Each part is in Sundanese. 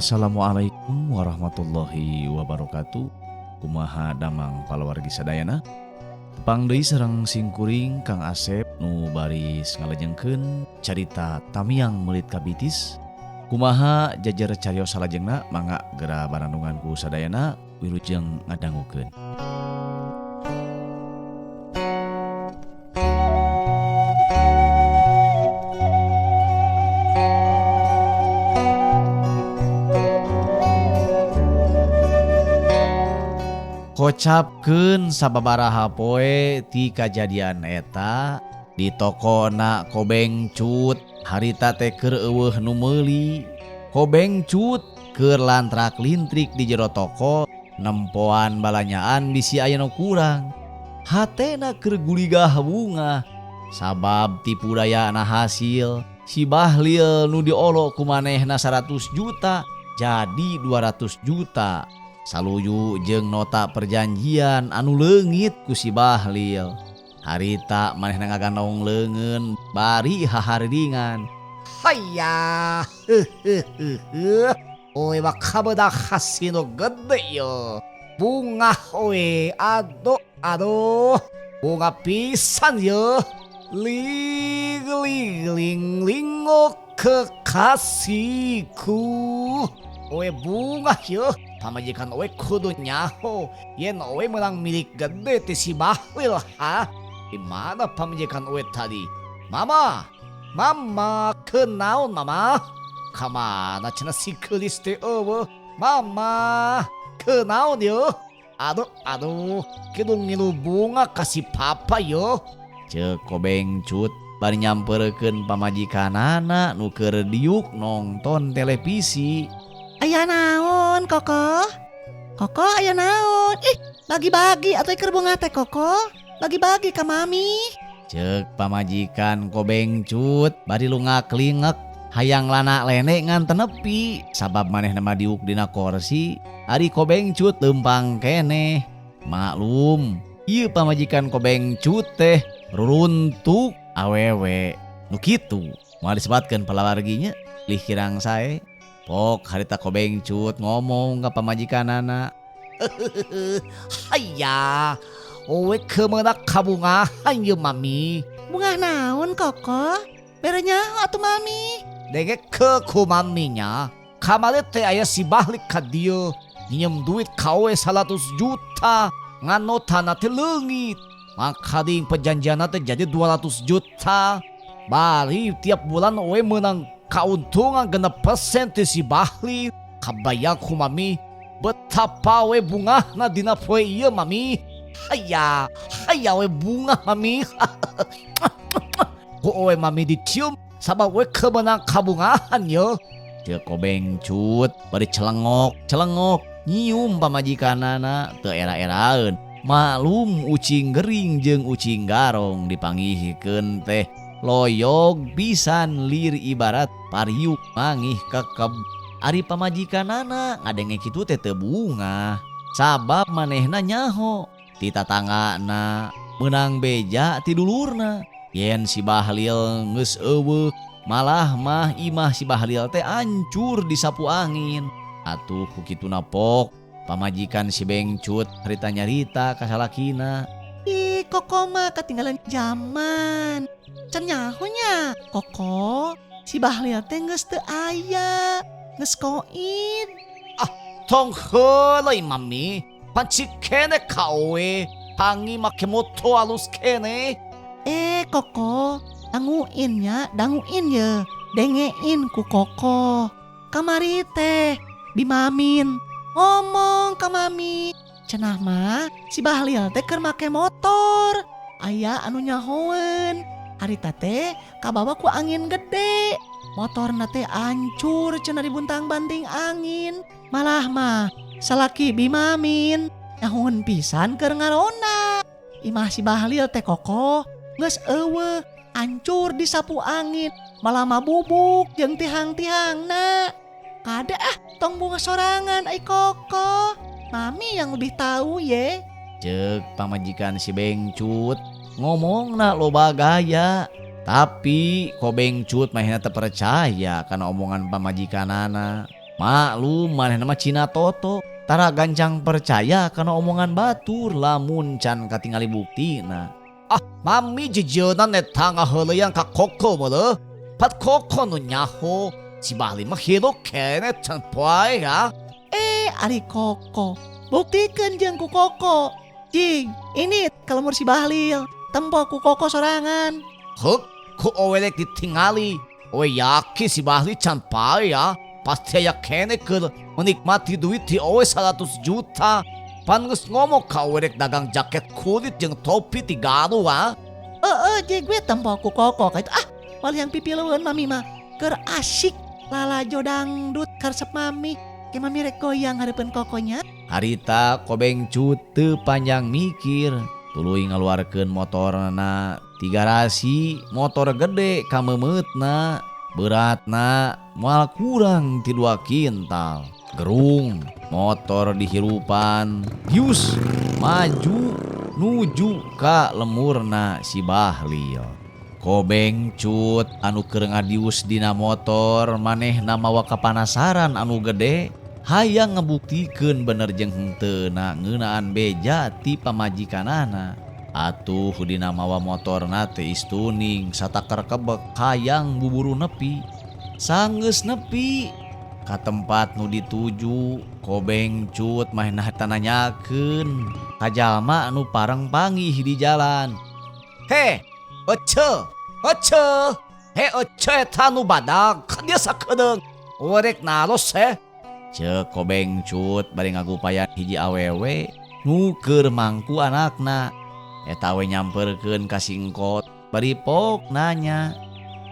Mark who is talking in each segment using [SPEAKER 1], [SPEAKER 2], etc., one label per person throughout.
[SPEAKER 1] Assalamualaikum warahmatullahi wabarakatuh. Kumaha damang palawargi sadayana? Tepang deui sareng simkuring Kang Asep nu baris ngalajengkeun carita Tamiang Meulit Kabitis. Kumaha jajar carios salajengna, mangga gera barandungan ku sadayana, wilujeng ngadangukeun. Kocapkeun sababaraha poe ti kajadian eta di tokona Kobengcut harita teh keur eueuh nu meuli. Kobengcut keur lantrak lintrik di jero toko nempoan balanyaan bisi aya nu kurang. Hatena keur guligah bungah sabab tipu dayana hasil si Bahlil nu diolok ku manehna 100 juta jadi 200 juta. Saluyu jeung nota perjanjian anu leungit ku si Bahlil. Harita manehna ngagandong leungeun bari hahariringan.
[SPEAKER 2] Hayya, heuheuheuh. Oe mah kabeunang hasil nu gede yo. Bungah oe, aduh aduh. Bunga pisan yo. Ling ling ling ling oh kekasihku. Oe bungah yo. Pamajikan oe kudu nyaho yen oe menang milik gede ti si Bahlil ha. Di mana pamajikan oe tadi? Mama, mama kenaon mama? Kamana cenah si keulis teh eueuh? Mama, kenaon yo? Aduh, aduh, kitu ngilu bunga ka si papa yo.
[SPEAKER 1] Ceuk Kobengcut bari nyamperkeun pamajikanana nu keur diuk nongton televisi.
[SPEAKER 3] Aya naon Koko? Koko aya naon? Ih, bagi-bagi atuh keur bunga teh Koko. Bagi-bagi ka mami.
[SPEAKER 1] Ceuk pamajikan Kobengcut bari lungak-lingek hayang lana lene ngan teu nepi sabab manehna mah diuk dina korsi ari Kobengcut leumpang keneh. Maklum, ieu pamajikan Kobengcut teh ruruntuk awewe nu kitu. Moal disebatkeun palawarginya lih kirang sae. Pok harita Kobengcut ngomong ka pamajikanana.
[SPEAKER 2] Hayya, owe kemenak kabungahan ye mami.
[SPEAKER 3] Bungah naon Koko? Bere nyaho atuh mami.
[SPEAKER 2] Denge ke ku maminya. Kamari teh aya si Bahlil ka dieu nginjem duit ka owe 100 juta ngan notana teh leungit. Maka ding perjanjianna teh jadi 200 juta. Bari tiap bulan owe meunang kauntungan 6% ti si Bahlil. Kabayang ku mami betapa we bungahna dina poe ieu mami. Hayya, hayya we bungah mami. Ku owe mami dicium sabab we kemenang kabungahan yo.
[SPEAKER 1] Ceuk Kobengcut bari celengok celengok nyium pamajikanana teu era-eraeun. Maklum ucing gering jeung ucing garong dipangihkeun teh loyog pisan lir ibarat pariuk mangih kekeb. Ari pamajikanana ngadenge kitu teh teu bungah sabab manehna nyaho ti tatanggana meunang beja ti dulurna. Yen si Bahlil geus eueuh malah mah imah si Bahlil teh hancur disapu angin. Atuh ku kituna pok pamajikan si Bengcut harita nyarita ka salakina.
[SPEAKER 3] Ih, Koko mah ketinggalan zaman. Can nyaho nya Koko, si Bahlil teh geus teu aya, geus koid.
[SPEAKER 2] Ah, tong heuleuy mami, panci kene ka owe, pangi make moto alus kene.
[SPEAKER 3] Koko, danguin nya, danguin ye, dengein ku Koko. Kamari teh bimamin ngomong ka mami. Cenah mah si Bahlil teh keur make motor. Aya anu nyahoeun. Harita teh kabawa ku angin gede. Motorna teh hancur cenah dibuntang-banting angin. Malah mah salaki bimamin nyahoeun pisan keur ngarona. Imah si Bahlil teh Koko geus eueuh, hancur disapu angin, malah mah bubuk jeung tihang-tihangna. Kada ah, tong bunga sorangan ai Koko. Mami yang lebih tahu ye.
[SPEAKER 1] Ceuk pamajikan si Bengcut ngomongna loba gaya, tapi Kobengcut mahina teu percaya kana omongan pamajikanana. Maklum manehna mah Cina Toto tara gancang percaya kana omongan batur lamun can katingali buktina.
[SPEAKER 2] Ah, mami jejeunan eta ngaheuleuyan ka Koko meuleuh. Pat Koko nu nyaho si Bahlil mah hirup keneh can poe ya.
[SPEAKER 3] Eh, ari Koko, buktikeun jeung ku Koko. Jing, ini ka lembur si Bahlil, tempo ku Koko sorangan.
[SPEAKER 2] Heuk, ku owe rek ditingali. Owe yakin si Bahlil can paeh ya. Pasti aya keneh keur menikmati duit ti owe 100 juta. Pan geus ngomong ka owe rek dagang jaket kulit jeung topi ti Garut ah.
[SPEAKER 3] Heeh, jeung gue tempo ku Koko ka itu. Ah, wali yang pipilueun mami mah keur asik lalajo dangdut karesep mami. Ke mami rek goyang hareupeun Kokonya.
[SPEAKER 1] Harita Kobengcut teu panjang mikir, tuluy ngaluarkeun motorna ti garasi, motor gede kameumeutna, beratna moal kurang ti 2 kintal. Gerung motor dihirupan, gius maju nuju ka lemurna si Bahlil. Kobengcut anu keur ngadius dina motor manehna mawa kapanasaran anu gede, hayang ngabuktikeun bener jeung henteuna ngeunaan beja ti pamajikanana. Atuh dina mawa motorna teh istuning satakar kebek hayang buburu nepi. Sanggeus nepi ka tempat nu dituju, Kobengcut manehna tananyakeun ka jalma anu pareng panggih di jalan.
[SPEAKER 2] He, ece, ece, he ece eta nu badag ka dia sakedeung. Orek naros he.
[SPEAKER 1] Ceuk Kobengcut bari ngagupayan hiji awewe nu keur mangku anakna. Eta we nyamperkeun ka si engkot bari pok nanya.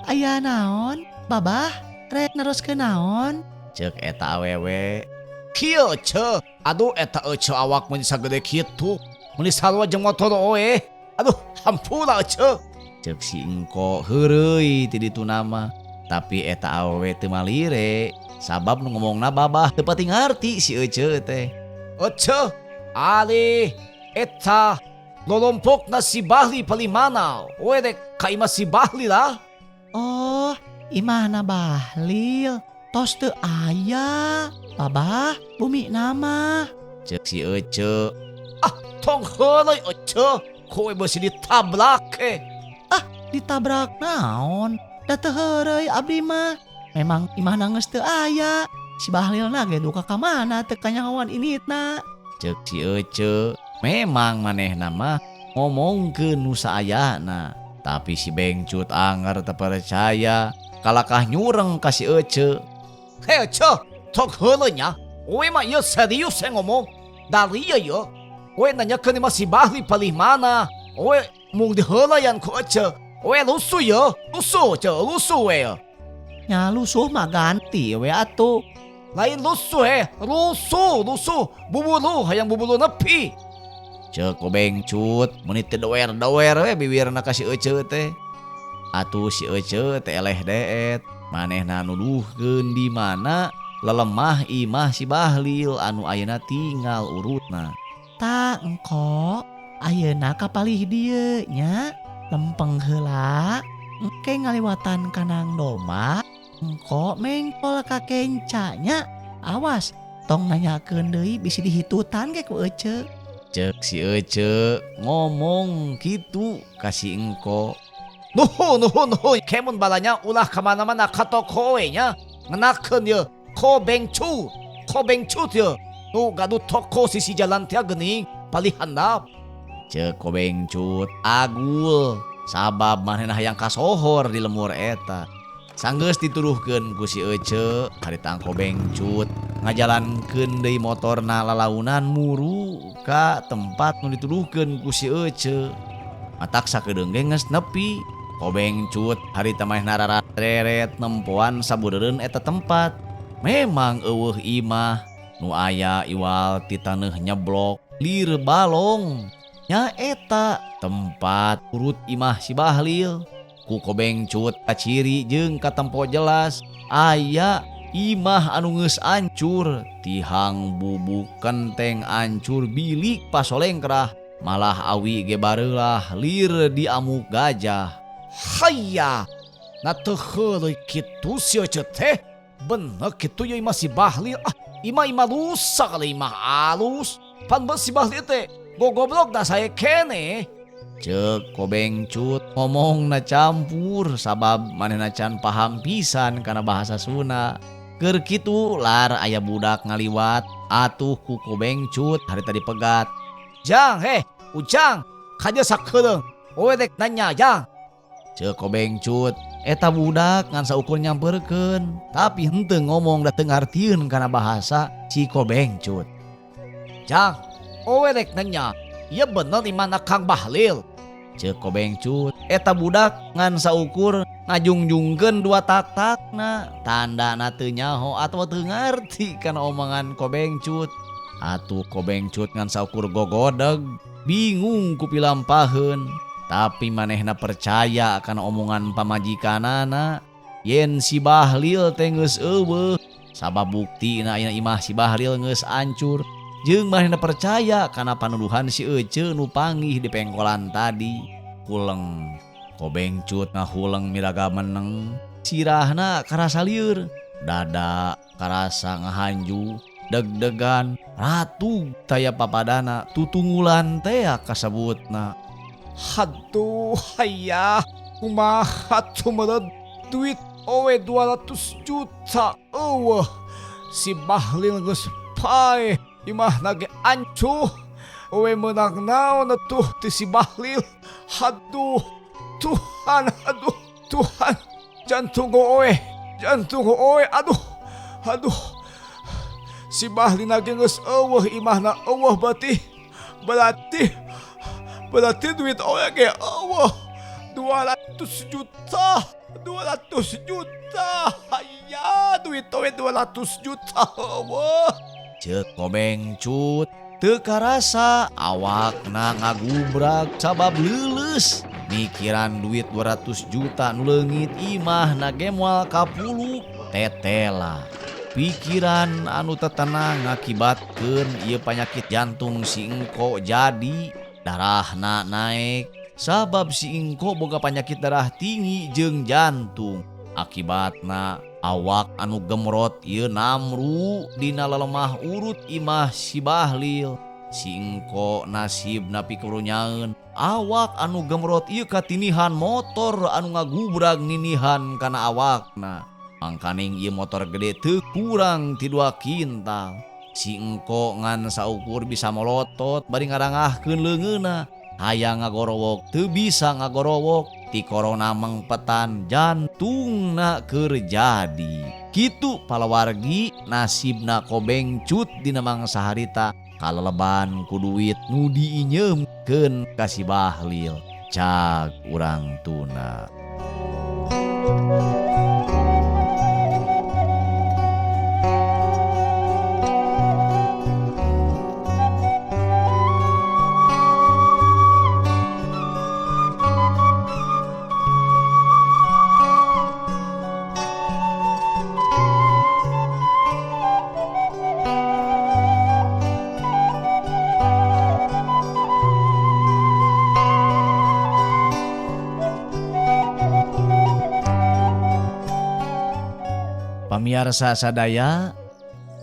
[SPEAKER 3] Aya naon, Babah? Rek neroskeun naon?
[SPEAKER 1] Ceuk eta awewe.
[SPEAKER 2] Kieu ece, aduh eta ece awak mun sagede kitu, mun sarua jeung motor oe. Aduh, hampura ece.
[SPEAKER 1] Ceuk si engko heureuy ti ditu nama. Tapi eta awewe teu malire, sabab nu ngomongna babah teu pati ngarti si ece teh.
[SPEAKER 2] Ece, ari eta lolompokna si Bahli palimana, oe rek ka imah si Bahli lah.
[SPEAKER 3] Oh, imahna Bahlil, tos teu aya. Babah, bumi nama.
[SPEAKER 1] Ceuk si ece.
[SPEAKER 2] Ah, tong heureuy ece, kowe beusi ditabrak ke.
[SPEAKER 3] Ah, ditabrak naon? Da teu heureuy abdi mah. Memang imahna geus teu aya. Si Bahlilna ge duka ka mana teu kanyahoan initna.
[SPEAKER 1] Ceuk si ece. Memang manehna mah ngomongkeun nu saayana, tapi si Bengcut anger teu percaya, kalakah nyureng ka si ece.
[SPEAKER 2] He ece, tok heureuy nya. Owe mah ieu serius he ngomong. Dari ieu ye, owe nanyakeun imah si Bahli palih mana. Owe mung diheulayan ku ece. Owe lusuh ye, lusuh ce, lusuh we.
[SPEAKER 3] Nya lusuh mah ganti we atuh.
[SPEAKER 2] Lain lusuh he, lusuh, lusuh, bubulu, hayang bubulu nepi.
[SPEAKER 1] Ceuk Kobengcut meuni teu doer-doer we bibirna ka si ece teh. Atuh si ece teh eleh deet, manehna nuduhkeun di mana lelemah imah si Bahlil anu ayeuna tinggal urutna.
[SPEAKER 3] Ta engko ayeuna kapalih dieu nya, lempeng heula, engke ngaliwatan kanang domba, engko mengkol ka kenca nya. Awas tong nanyakeun deui bisi dihitutan ge ku ece.
[SPEAKER 1] Ceuk si ece ngomong kitu ka si engko.
[SPEAKER 2] Nuhun, nuhun, nuhun. Kemun balanya ulah kemana-mana ka toko we nya. Ngenakeun ye, Kobengcu, Kobengcu ye. Nu gaduh toko sisi jalan tia geuning, palih handap.
[SPEAKER 1] Ceuk Kobengcut agul sabab manehna hayang kasohor di lemur eta. Sanggeus dituduhkeun ku si ece, harita Kobengcut ngajalankeun deui motorna lalaunan muru ka tempat nu dituduhkeun ku si ece. Matak sakedeung ge geus nepi. Kobengcut harita manehna rareret nempoan sabudereun eta tempat. Memang eueuh imah nu aya iwal ti taneuh nyeblok lir balong. Nyaeta tempat urut imah si Bahlil. Ku Kobengcut kaciri jeung katempo jelas aya imah anu geus ancur, tihang bubuk kenteng ancur bilik pasolengkrah, malah awi ge bareulah lir diamuk gajah.
[SPEAKER 2] Hayya, na teu heureuy kitu sia teh. Bener kitu ya imah si Bahlil. Ah, imah imah rusak kali imah alus. Pan si Bahlil teh gogoblok dah saya kene.
[SPEAKER 1] Cek Kobengcut ngomong na campur sabab manehna can paham pisan kana bahasa Sunda. Keur kitu lar aya budak ngaliwat atuh ku Kobengcut harita dipegat.
[SPEAKER 2] Jang, heh, Ujang, kaja sakedeung. Owe dek nanya, Jang.
[SPEAKER 1] Cek Kobengcut eta budak ngan saukur nyamperkeun, tapi henteu ngomong da teu ngartieun kana bahasa si Kobengcut.
[SPEAKER 2] Jang, owe dek nanya, ieu bener imahna Kang Bahlil?
[SPEAKER 1] Cek Kobengcut eta budak ngan saukur ngajungjungkeun dua tak-takna, tandana teu nyaho atawa teu ngarti kana omongan Kobengcut. Atuh Kobengcut ngan saukur gogodeg, bingung ku pilampaheun, tapi manehna percaya kana omongan pamajikanana yen si Bahlil teh geus eueuh, sabab buktina ayeuna imah si Bahlil geus ancur. Jeung manehna percaya kana panuduhan si Ece nu panggih di pengkolan tadi. Huleng Kobengcut ngahuleng miraga meneng, sirahna karasa lieur, dada karasa ngahanju, deg-degan, ratu taya papadana tutunggulan tea kasebutna.
[SPEAKER 2] Haduh hayah, kumaha tuh duit owe 200 juta eueuh. Si Bahlil geus paeh, imahna ge ancuh. Owe meunang naon atuh ti si Bahlil. Haduh, Tuhan, aduh, Tuhan, jantung owe, jantung owe, aduh, aduh. Si Bahlil ge geus eueuh, imahna eueuh berarti, berarti, berarti duit owe ge eueuh. 200 juta, 200 juta, aya duit owe 200 juta eueuh.
[SPEAKER 1] Cek Kobengcut teu karasa awakna ngagubrak sabab leuleus mikiran duit 200 juta nu leungit imahna ge moal kapuluk tetela. Pikiran anu tetenang ngakibatkeun ieu panyakit jantung si engko jadi darahna naek sabab si engko boga panyakit darah tinggi jeung jantung. Akibatna awak anu gemrot ieu namru dina lelemah urut imah si Bahlil. Si engko nasibna pikurunyaeun awak anu gemrot ieu katinihan motor anu ngagubrag ninihan kana awakna. Mangkaning ieu motor gede teu kurang ti 2 kintal. Si engko ngan saukur bisa molotot bari ngarangahkeun leungeunna. Hayang ngagorowok teu bisa ngagorowok, ti korona mengpetan jantungna keur jadi. Kitu palawargi nasibna Kobengcut dina mangsa harita kaleleban ku duit nu diinyeumkeun ka si Bahlil. Cag urang tuna. Pamiarsa sadaya,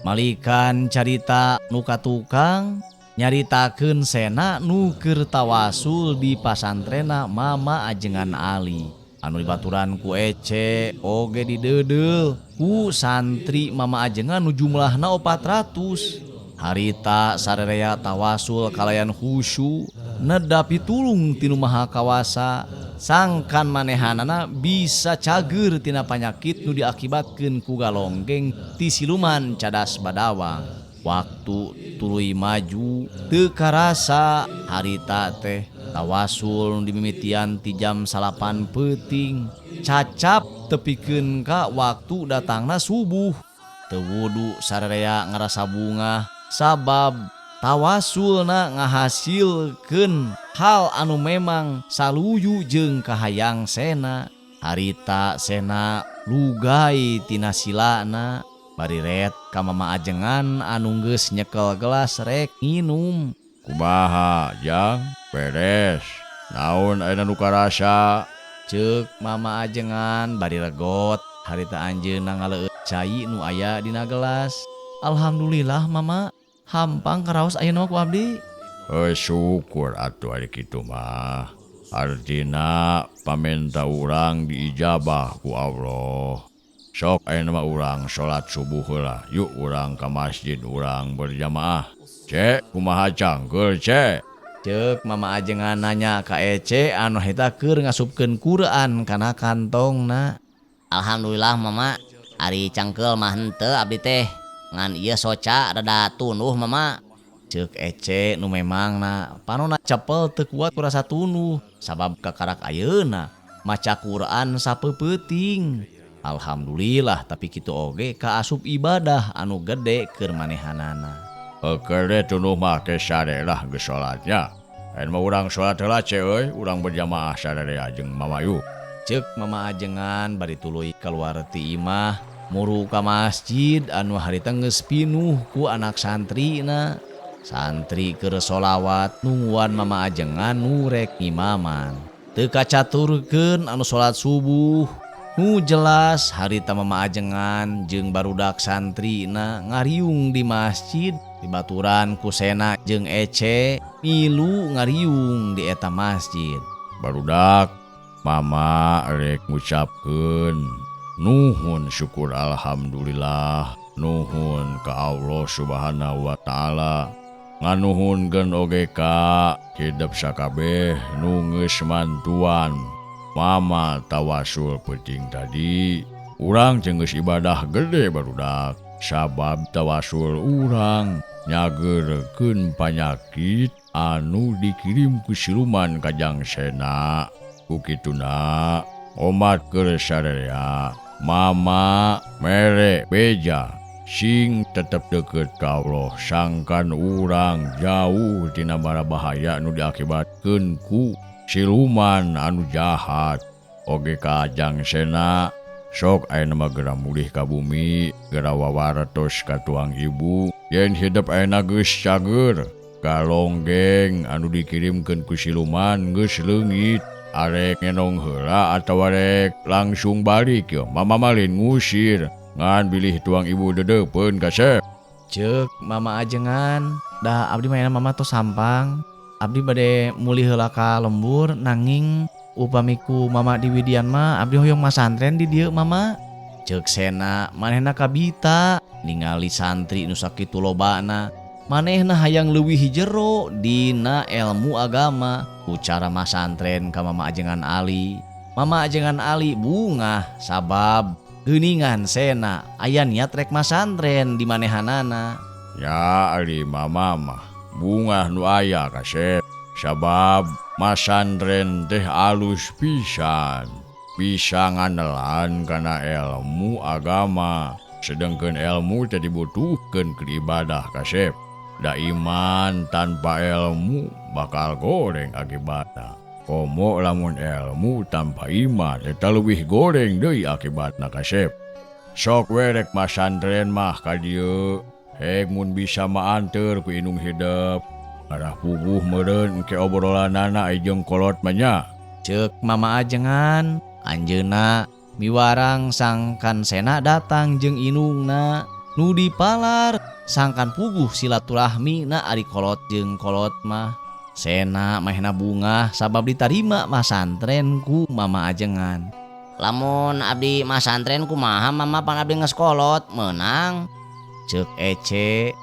[SPEAKER 1] malikan carita nu katukang nyaritakeun sena nu keur tawasul di pasantrena Mama Ajengan Ali anu dibaturan ku Ece oge dideudeuh ku santri Mama Ajengan nu jumlahna 400. Harita sarerea tawasul kalayan khusyu nedapi tulung tinu Maha Kawasa sangkan manehanana bisa cager tina panyakit nu diakibatkeun ku galonggeng ti siluman cadas badawang. Waktu tuluy maju teu karasa harita teh tawasul nu dimimitian ti jam 9 peuting cacap tepikeun ka waktu datangna subuh. Teu wudu sarerea ngarasa bungah sabab tawasulna ngahasilkeun hal anu memang saluyu jeung kahayang sena. Harita sena lugai tina silana bari ret ka Mama Ajengan anu geus nyekel gelas rek nginum.
[SPEAKER 4] Kumaha jang beres naon ayeuna nu karasa?
[SPEAKER 1] Ceuk Mama Ajengan bari regot. Harita anjeunna ngaleueut cai nu aya dina gelas.
[SPEAKER 3] Alhamdulillah mama, hampang karaos ayeuna mah ku abdi.
[SPEAKER 4] Heuh syukur atuh ari kitu mah. Artina pamenta urang diijabah ku Allah. Sok ayeuna mah urang salat subuh heula. Yuk urang ka masjid urang berjamaah. Cek kumaha cangkeul cek?
[SPEAKER 1] Ceuk mama ajengan nanya ka Ece anu harita keur ngasupkeun Quran kana kantongna.
[SPEAKER 5] Alhamdulillah mama, ari cangkeul mah henteu abdi teh. Ngan ieu soca rada tunduh mama.
[SPEAKER 1] Ceuk Ece nu memangna panona cepel teu kuat ku rasa tunduh sabab kakarak ayeuna maca Quran sapeupeting. Alhamdulillah tapi kitu oge kaasup ibadah anu gede keur manehanana.
[SPEAKER 4] Oke deh tunduh mah ke sare lah geus salatnya. Ayeuna mah urang salat heula ce euy, urang berjamaah sararea jeung mama yuk.
[SPEAKER 1] Ceuk mama ajengan bari tuluy kaluar ti imah muru ka masjid anu harita geus pinuh ku anak santrina. Santri keur sholawat nungguan mama ajengan nu rek ngimaman. Teu kacaturkeun anu salat subuh. Nu jelas harita mama ajengan jeung barudak santrina ngariung di masjid dibaturan ku Sena jeung Ece milu ngariung di eta masjid.
[SPEAKER 4] Barudak mama rek ngucapkeun nuhun syukur alhamdulillah nuhun ka Allah Subhanahu wa taala. Nganuhunkeun oge ka hidep sakabeh nu geus mantuan mama tawasul peuting tadi. Urang teh geus ibadah gede barudak sabab tawasul urang nyageurkeun panyakit anu dikirim ku siluman ka Jang Sena. Ku kituna omat keur sararea mama mere beja sing tetep deket ka Allah sangkan urang jauh tina bara bahaya nu diakibatkeun ku siluman anu jahat. Oge ka Jang Sena sok ayeuna mah geura mulih ka bumi geura wawartos ka tuang ibu yen hidep ayeuna geus cager. Galonggeng anu dikirimkeun ku siluman geus leungit. Arek ngenong heula atawa rek langsung balik yo mama malin ngusir ngan bilih tuang ibu dedeupeun kasep.
[SPEAKER 1] Ceuk mama ajengan dah abdi mah mama tos sampang. Abdi bade mulih heula ka lembur nanging upami ku mama di Widian mah abdi hoyong masantren di dieu mama. Ceuk Sena manehna kabita ningali santri nu sakitu lobana. Manehna hayang leuwih jero dina ilmu agama ku cara masantren ka mama ajengan Ali. Mama ajengan Ali bungah sabab geuningan Sena aya niat rek masantren di manehanana.
[SPEAKER 4] Ya Ali mama mah bungah nu aya kasep sabab masantren teh alus pisan bisa nganelan kana ilmu agama sedengkeun ilmu teh dibutuhkeun keur ibadah kasep. Da iman tanpa ilmu bakal goreng akibatna. Komo lamun ilmu tanpa iman eta leuwih goreng deui akibatna kasep. Sok we rek masantren mah ka dieu. Hek mun bisa mah anteur ku indung hidep. Arah puguh meureun ke obrolanana jeung kolot mah nya.
[SPEAKER 1] Ceuk mama ajengan anjeunna miwarang sangkan Sena datang jeung indungna nu dipalar sangkan puguh silaturahmi na ari kolot jeung kolot mah. Sena mahna bungah sabab ditarima masantren ku mama ajengan.
[SPEAKER 5] Lamun abdi masantren kumaha mama pan abdi geus kolot meunang.
[SPEAKER 1] Ceuk Ece.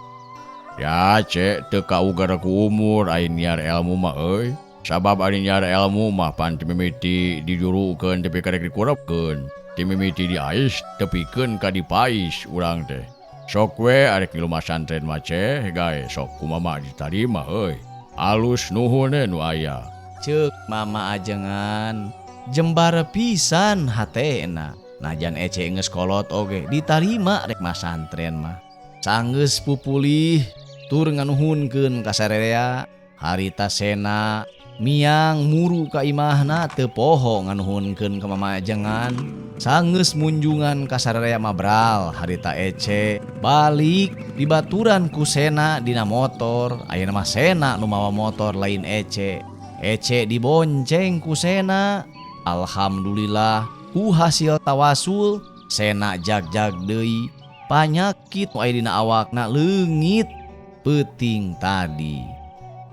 [SPEAKER 4] Ya cek teu kaugar ku umur ari niar ilmu mah euy. Sabab ari niar ilmu mah pan teu mimiti dijurukeun tepi ka rek dikurepkeun. Teu mimiti diais tepikeun ka dipais urang teh. Sok we arek ngilu masantren mah ceh gae sok ku mama ditarima euy. Alus nuhun nu aya.
[SPEAKER 1] Ceuk mama ajengan jembar pisan hatena. Najan Ece geus kolot oge ditarima rek masantren mah. Sanggeus pupulih tur nganuhunkeun ka sarerea. Harita Sena miang muru ka imahna teu poho nganuhunkeun ka mama ajengan. Sanggeus munjungan ka sarerea mabral harita Ece balik dibaturan ku Sena dina motor. Ayeuna mah Sena nu mawa motor lain Ece. Ece dibonceng ku Sena. Alhamdulillah ku hasil tawasul Sena jag-jag deui panyakit nu aya dina awakna leungit peuting tadi.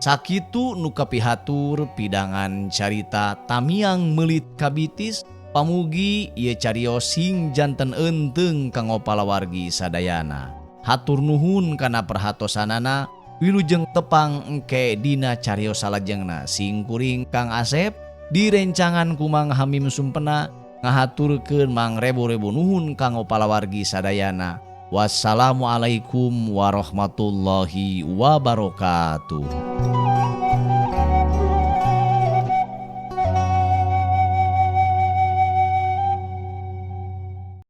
[SPEAKER 1] Sakitu nu kapihatur pidangan carita tamiang meulit kabitis pamugi ieu carios sing janten eunteung kanggo palawargi sadayana. Hatur nuhun kana perhatosanana wilujeng tepang engke dina carios salajengna sing kuring Kang Asep direncangan ku Mang Hamim Sumpena ngahaturkeun mangrebu-rebu nuhun kanggo palawargi sadayana. Wassalamualaikum warahmatullahi wabarakatuh.